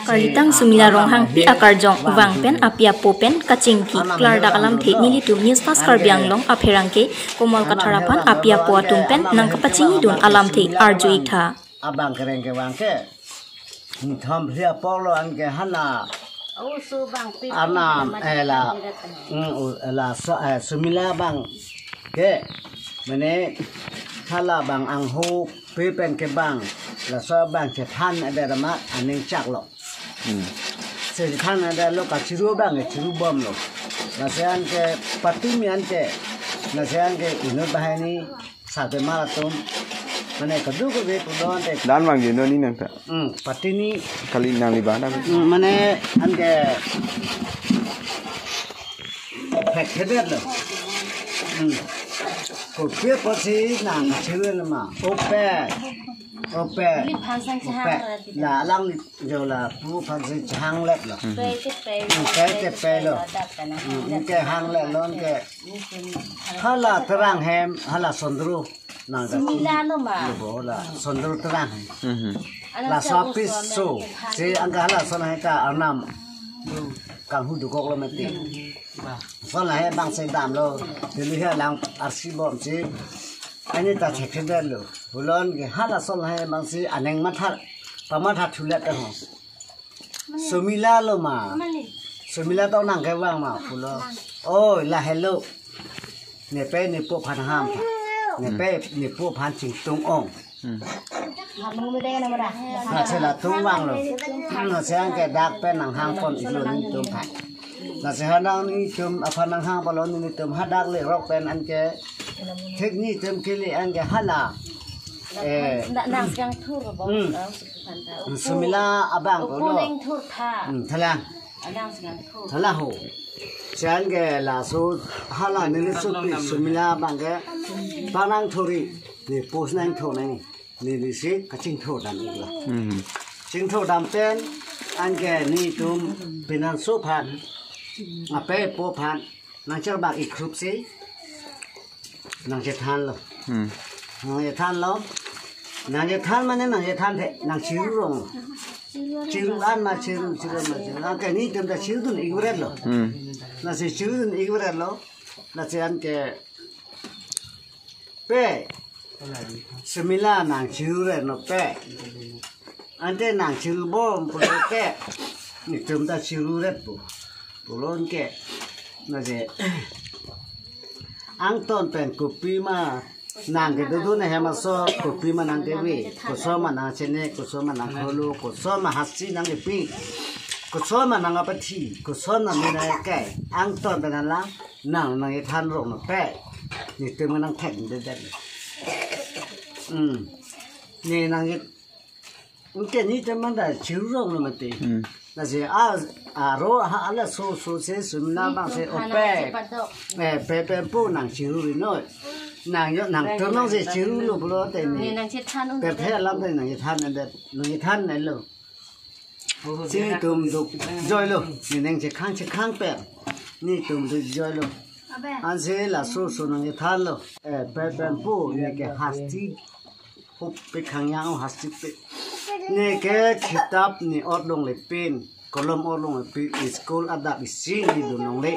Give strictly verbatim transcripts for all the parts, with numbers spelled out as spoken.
Parlitang Sumila Ronghangpi akarjong vang pen api apo pen kachingki klardak alamthe nelitum News Fast Karbi Anglong apherangke Komol Kathar aphan api apo atum pen nangkapachinidun alamthe arju-ik tha. Abang kereng ke vang ke. Nithom phli apor lo anke hala. Arnam, eh, la, mm, u-, la so, eh, Sumila abang ke, mane hala abang angho pe pen ke bang, laso abang chethan ade rama aning chak lo. Hmm. Chethan ade lo kachiru abang ke chiru bom lo. Lasi anke pati mi anke, lasi anke inut banghini sate mar atum. Mane kadu kadu pulo ante. Dan bang jeno ni nang ta. Hmm, pati ni. Kali nangli bang ta. Hmm, mane anke phek hedet lo. Hmm. Kopi apotsi nangchiru lo ma. Ope. Ope. Li phan sang Ope. Chehang. La alang jo la pu phan si chehang let lo. Hmm. Pe te pe. Hmm, pe te pe lo. Dap kana. Hmm, ke hang let lo ke. Hala terang hem, hala sondro. Nang ta Sumila lo ma. Lo bo hala sondro terang hem. Mhm. Laso apiso. Si anke hala son hai ta arnam. Kanghu dukok lo mati. Son hai bang si dam lo. Delhi hai lang arsi bom si. Ani ta chekhe lo. Pulo anke hala son hai bang si aning matha. Pamatha thulet ta ho. Sumila lo ma. Sumila to nang ke vang ma pulo. Oh, la hello. Nepe nepo aphan ham tha. Nepe nepo aphan chingtung ong. Hmm. Lasi la tung vang lo. Lasi anke dak pen nanghang pon-iklo nelitum aphan. Lasi hanang nelitum aphan nanghang pon lo nelitum hadak le rok pen anke. Thik nelitum kili anke hala. Eh. Nang, nang segang thur bo. Hmm. Sumila abang ko lo. Nang thur tha. Hmm, thalang. Adang segang thur. Thalang ho. Sian ke laso hala neli supi Sumila abang ke panang thuri ni pus nang thur nang neli si kachingthur dam-iklo. Hmm. Chingthur dam pen anke nelitum pinanso aphan ape apo aphan nangcharbak-ik krup si nangchethan lo. Hmm. Nangchethan lo. Nangchethan mane nangchethan the, nangchiru rong. Chiru an ma chiru, chiru an ma chiru. Anke nelitum ta chirudun-ik vret lo. Hmm. Lasi chirudun-ik vret lo. Lasi anke pe Sumila nangchiru re no pe. Ante nangchiru bom pulo ke. Nelitum ta chiru ret pu. Pulo anke. Lasi angton pen kopi ma nang kedodun ahem aso kopi ma nang keve. Koson ma nang chene, koson ma nang kholo, koson ma hasi nang kepi. Koson ma nang apathi, koson ma mina ke. Angton pen alang nang nangchethan rong no pe. Nelitum nangthek de de. Hmm. Ne nang Anke nelitum manda chiru rong lo mati. Hmm. Lasi a, aro ha ala so so se Sumila abang se ope. Eh, pe pen pu nangchiru ri noi. Nang yo nangtum nang se chiru lo pulo te ni. Nangchethan un. Pe pe alam te nangchethan ande, nangchethan ne lo. Si nelitum duk joi lo. Ne nangchekhang chekhang pe. Nelitum duk joi lo. Ansi laso so nangchethan lo. Eh, pe pen pu neke hasti hup pe khangyang hasti pe. Neke kitap ne ot longle pen, kolom ot longle pen, school adap isi ne dun longle.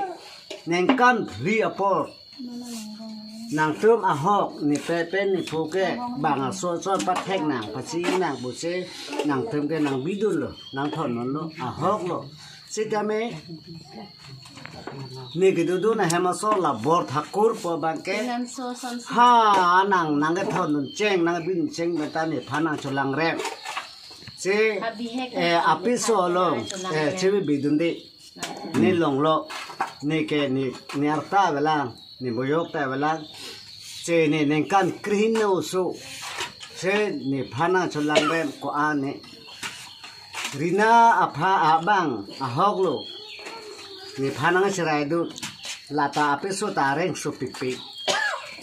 Ningkan phli apor. Nangtum ahok ne pe pen ne phu ke bang aso so pathek nang pasi nang pusi nangtum ke nangbidun lo, nangthon non lo, ahok lo. Sitame ne kedodun ahem aso la Bor Thakur pu abang ke. Nang so son si. Ha, nang, nang kethondun cheng, nang bidun cheng pen ta nephan nangcholang rem. Si, ha bihek eh, nang apiso along, nangcholang eh, rem. Chebi bidun di. Nang. Ne longlo, neke ne, ne arta avelang, ne boyok ta avelang. Si ne ningkan krehini oso. Si nephan nangcholang rem ko-an ne. Rina apha abang ahok lo. Nephan nangcherai dun. Lata apiso ta areng so pipi.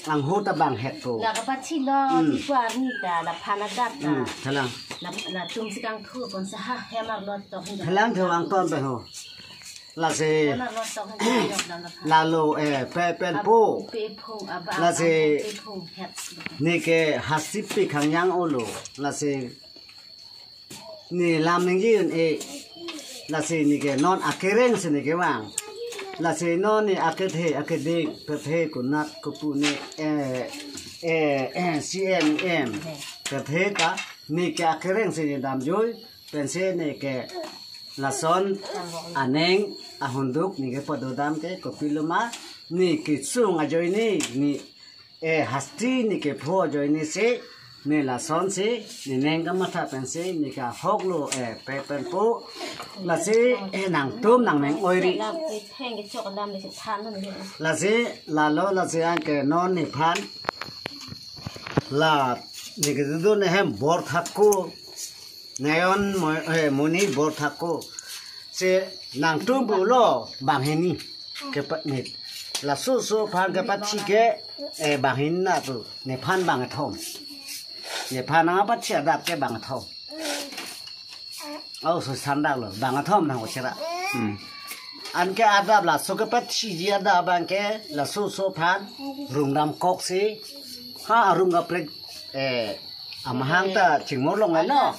Angho ta bang het po. La kapathi lo, hmm, ti ko arni ta, laphan adap ta. Hmm, thalang. La, latum si kangthur pon sa ha, hem arlo tok hin. Thalang tho angton pe ho. Lasi. Hem arlo tok hin, yok dam laphan. Lalo, eh, pe pen pu. Pe phung, aba, lasi. Pe phung, het. Neke hasti pe khangyang olo. Lasi. Ne lam ningje un-e. Lasi neke non akereng si neke vang. Lasi non ne akedhe akeding, kethe konat kopu ne, eh, eh, eh, C M M. Kethe ta neke akereng si ne damjoi, pensi neke lason aning ahunduk neke padodam ke kopiloma, neke sung ajoine, ne, eh, hasti neke pho ajoine si, ne lasonsi, ne neng kamatha pensi, neke ahoklo, eh, pe penpo. Lasi, eh, nangtum nangneng oiri. Lasi, lalo, lasi anke non nephan. La, neke dudun ahem Borthakur. Nayon mo-, eh, Moni Borthakur. Si nangtum pulo banghini. Kepat nit. Laso so phan kepathi ke, eh, banghin na tu. Nephan bangkethom. Nephan nangpathi adap ke bangkethom. Oh, so sandak lo. Bangkethom nang ochera. Hmm. Anke adap laso kepathiji adap abangke laso so phan rungdam kok si. Ha, arung kaprek, eh, amahang ta chingmor longlo.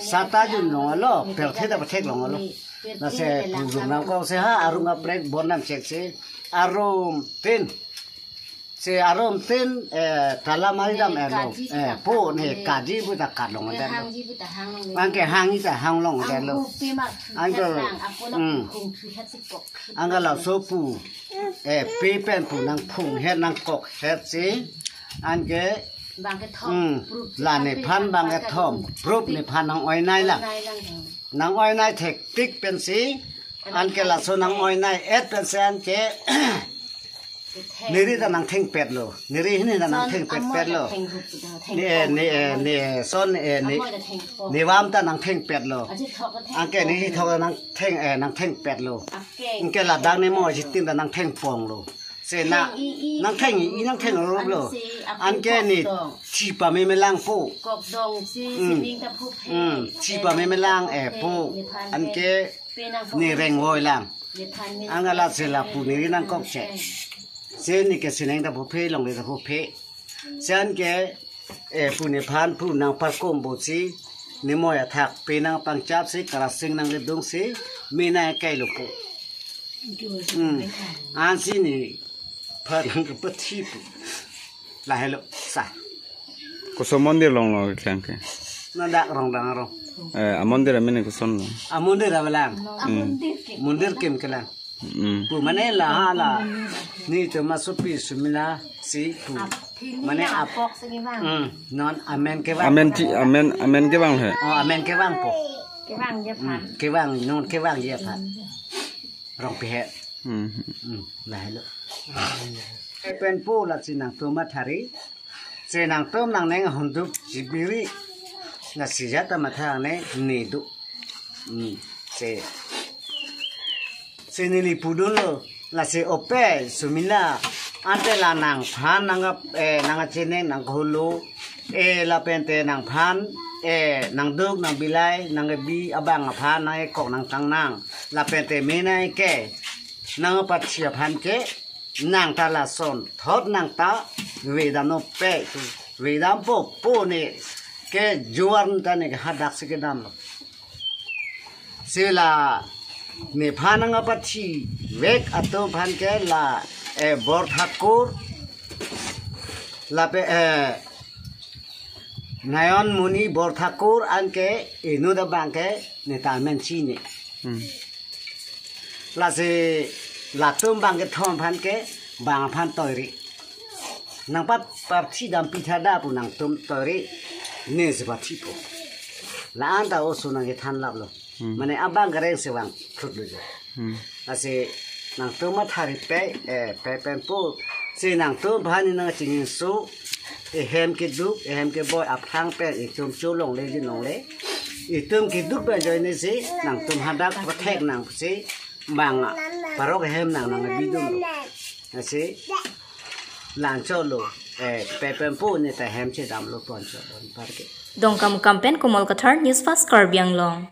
Sata jun longlo. Perthe ta pathek longlo. Lasi rungdam kok si ha, arung kaprek bondam chek si. Arum tin. Si arum tin, eh, tala mari dam, eh, lo. Eh, po ne kaji pu ta kat longlo. Anke hangji ta hang longlo. Anke, hmm. Anke laso pu, eh, pe pen pu nangphung het nangkok het si. Anke, hmm, la nephan bangkethom. Proof nephan nang-oinei lang. Nang-oinei thektik pensi. Anke laso nang-oinei et pensi anke. Neri ta nangthengpetlo. Neri hini ta nangthengpetpetlo. Ne, ne, ne, son, eh, ne, nevam ta nangthengpetlo. Anke neri thok ta nangtheng, eh, nangthengpetlo. Anke ladak ne mo jitin ta nangthengponglo. Si na, nangtheng-i, nangthengruplo. Anke ne thi pame melangpo. Hmm. Hmm, thi pame melang, eh, po. Anke ne rengvoi lang. Anke lasi lapu neri nangkokche. Si neke sineng ta puphe, longle ta puphe. Si anke, eh, pu nephan pu nangparkom bo si, nemoi athak pe nangpangchap si, karasing nangledung si, me nangkailo po. Hmm. Ansi nephan nangkepathi po. Lahelo sa. Koson mondir longlo kelang ke? Ladak Rongdang arong. Eh, amondir amen koson lo? Amondir avelang. Hmm. Mondir kim kelang. Hmm. Pu mane la ha la. Netum asopi Sumila si pu. Mane ap-, hmm, non amen kevang. Amen ti, amen, amen kevang he. Oh, amen kevangpo. Kevang je phan. Hmm, kevang, non kevang je phan. Rongpi he. Hmm. Hmm, lahelo. Pe penpo lasi nangtum mathari. Si nangtum nangneng ahunduk jibiri. Lasi jat ta matha ne ne do. Hmm. Si, si neli pudunlo. Lasi ope Sumila. Ante la nangphan nang, eh, nangchinine nangkeholo. Eh, lapente nangphan, eh, nangduk nangbilai nangkebi abang aphan nangkok nangtang nang. Lapente me nangke nangpathi aphan ke. Nang ta lason thot nang ta vedamnon pe, vedampo pu ne ke juar ta ne hadak si kedamlo. Si la nephan nangpathivek atum aphan ke la, eh, Borthakur lapen, eh, Nayon Moni Borthakur anke inut abang ke ne ta amen chini. Hmm. Lasi latum bangkethom aphan ke bang aphan toiri. Nangpa-, pathi dampi thada pu nangtum toiri. Ne si pathipo. La-an ta oso nangkethan laplo. Hmm. Mane abang kereng si vang phrutlo jo. Hmm. Lasi nangtum mathari pe, eh, pe penpo. Si nangtum aphan ne nangchingjinso. Ehem keduk, ehem keboi aphrang pen itum cholongle jinlongle. Itum keduk pen ajoine si nangtum hadak pathek nang si bang parok ahem nang nangbidunlo. Lasi la-an cholo, eh, pe penpo ne ta hem chedamlo pon cholo parke. Dongkamukam pen Komol Kathar, News Fast Karbi Anglong.